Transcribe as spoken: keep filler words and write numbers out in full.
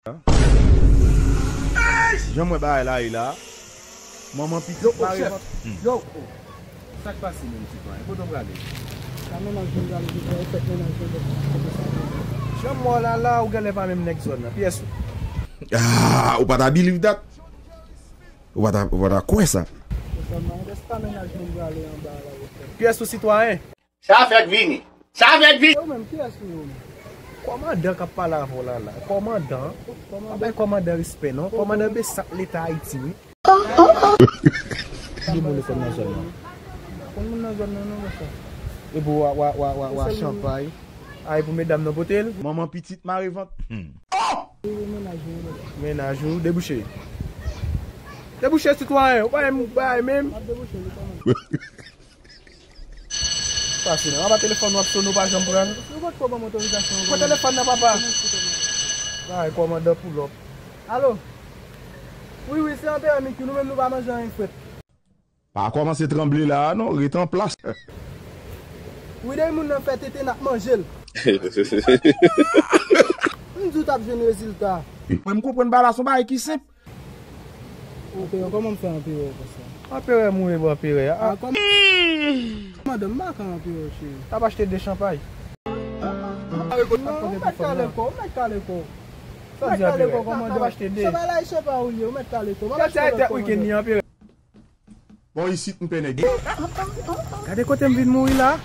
Jan m wè bagay la ye la. Manman pitit mare vant. Yo, sa k pase menm ti pwa? Kote w prale? Sa mennaj mwen prale, se fè fèt mennaj mwen, kote sa. Jan m wè w la la, ou genlè pa menm nèg zòn nan. Pyès ou? Ah, ou pa ta believe that? Ou pa ta, ou pa ta kwè sa? Sa mennaj mwen prale anba la, yo fè. Pyès ou sitwayen? Sa fèk vini. Sa fèk vini. Ou menm, kiyès ou ye ou menm? Kòmandan k ap pale avè w la la. Kòmandan. Pa bay kòmandan respè non. Kòmandan Besap Leta Ayiti wi. Ki moun ou konn nan zòn nan? Konn moun nan zòn nan non, monchè. Epi w a, w a, w a, w a, w a chanpay. Ay pou medam nan pote l. Manman pitit mare vant. Mennaj ou, debouche. Debouche sitwayen, ou pa menm bay menm. Pase nan, apa telefòn w ap sone w pa janm pran l? Ou potko ban m otorizasyon ankò. Pran telefòn nan papa. Bagay kòmandan pull up. Alo. Wi wi, se anperè Miky, nou menm nou pa manje anyen frèt. Pa kòmanse tranble la a non, ret an plas. Wi depi moun nan fè tete n ap manje l. M di w t ap jwenn rezilta. Mwen m konprann bagay la se yon bagay ki senp. Anperè, kòman m fè anperè konsa? Anperè m ou ye bon anperè a. Ah, kòm... Madanm, m pa ka anperè cheri. T ap achte de chanpay. Non, ou mèt kale kò, ou mèt kale kò. Ou mèt kale kò kòmandan. Chanpay la e chanpay ou ye, ou mèt kale kò. M ap achte lòt kòmandan. Bon isit m pè nèg. Gade kote m vin mouri la.